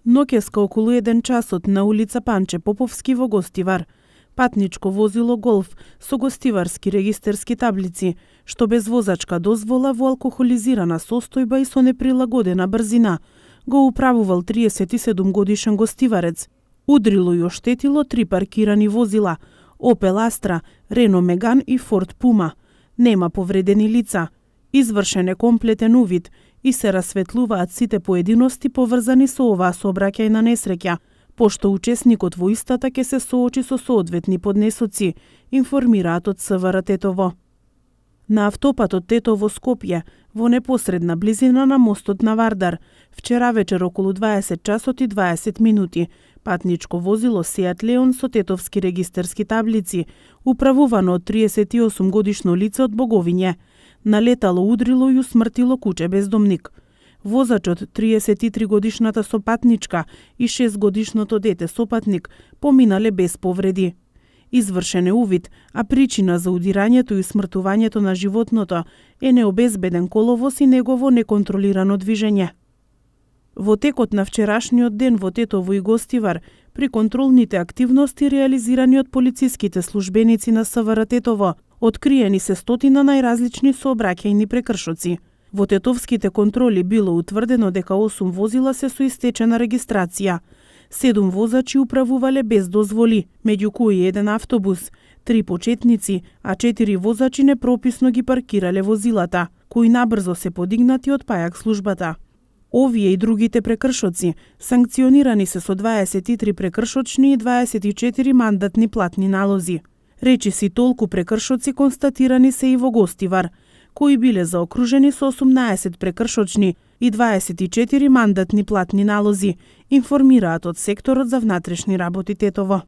Ноќеска околу 1 часот на улица Панче Поповски во Гостивар, патничко возило Голф со гостиварски регистерски таблици, што без возачка дозвола во алкохолизирана состојба и со неприлагодена брзина, го управувал 37 годишен гостиварец. Удрило и оштетило 3 паркирани возила, Опел Астра, Рено Меган и Форд Пума. Нема повредени лица. Извршен е комплетен увид и се расветлуваат сите поединости поврзани со оваа сообраќајна несреќа, пошто учесникот во истата ќе се соочи со соодветни поднесоци, информираат од СВР Тетово. На автопатот Тетово-Скопје, во непосредна близина на мостот на Вардар, вчера вечер околу 20 часот и 20 минути, патничко возило Сеат Леон со тетовски регистерски таблици, управувано од 38 годишно лице од Боговиње, налетало, удрило и усмртило куќе бездомник. Возачот, 33 годишната сопатничка и 6 годишното дете сопатник поминале без повреди. Извршен е увид, а причина за удирањето и смртувањето на животното е необезбеден коловоз и негово неконтролирано движење. Во текот на вчерашниот ден во Тетово и Гостивар, при контролните активности реализирани од полициските службеници на СВР Тетово, откриени се стотина најразлични сообраќајни прекршоци. Во тетовските контроли било утврдено дека 8 возила се со истечена регистрација, 7 возачи управувале без дозволи, меѓу кои 1 автобус, 3 почетници, а 4 возачи непрописно ги паркирале возилата, кои набрзо се подигнати од пајак службата. Овие и другите прекршоци санкционирани се со 23 прекршочни и 24 мандатни платни налози. Речиси толку прекршоци констатирани се и во Гостивар, кои биле заокружени со 18 прекршочни и 24 мандатни платни налози, информираат од секторот за внатрешни работи Тетово.